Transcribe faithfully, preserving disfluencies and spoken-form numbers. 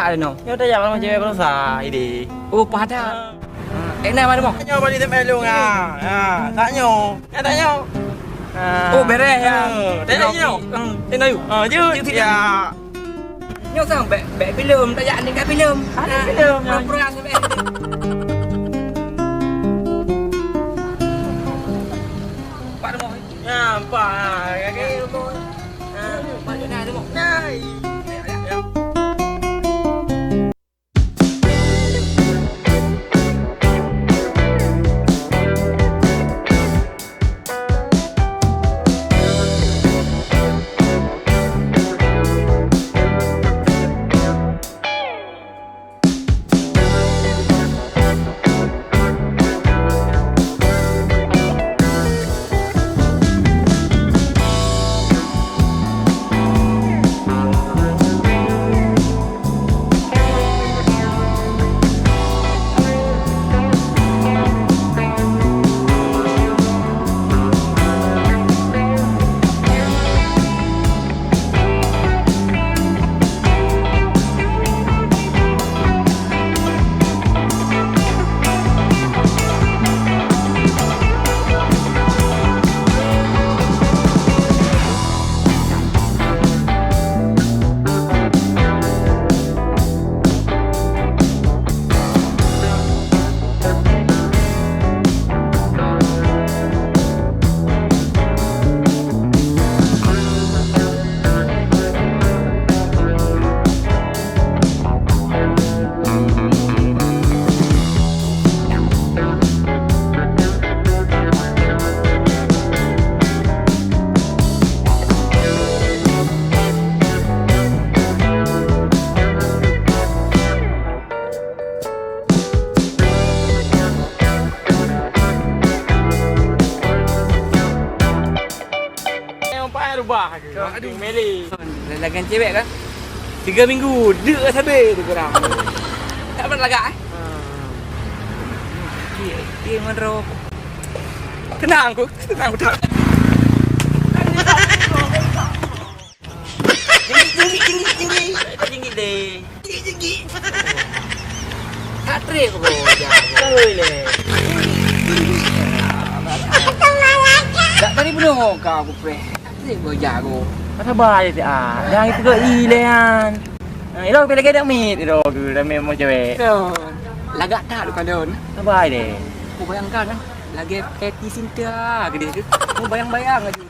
Ada no. Nyoe tajak malam cewek baroesa, ideh. Oh, pada. Eh, na mana mo? Nyoe balik tempat lu ngah. Ha, tak nyoe. Ya, tak nyoe. Ha. Oh, beres ya. Ha, tak nyoe. Hmm. Tengok yuk. Ha, jeuet. Jeuet, ya. Nyoe sang bèk, bèk filem, tajak tingkat filem. Ada filem, nyoe. Pura-pura sampai. Empat rumah. Ya, empat. Ha, kaki rumah. Ha, empat rumah. Nah, iya. Ya, ya, ya. Empat rubah ke? Aduh. Meli. Lagan cewek kan? Tiga minggu, dek sabe tu kurang. Tak pernah lagak, eh? Hmm. Dia, dia menro. Tenang aku, tenang aku tak. Tinggi, tinggi, tinggi, tinggi. Tinggi deh. Tinggi, tinggi. Tak trip aku, jago. Oi, leh. Tak tadi penuh kau aku preh. Tak trip aku, jago. Masa bahaya sih, ah. Jangan itu ke ilehan. Ah, ilo pilih kedok mit, ilo ke ramai mau cewek. Lagak tak tu kandon. Sabar deh. Kau bayangkan kan, lagi Patty Sinta ke dia tu. Kau bayang-bayang aja.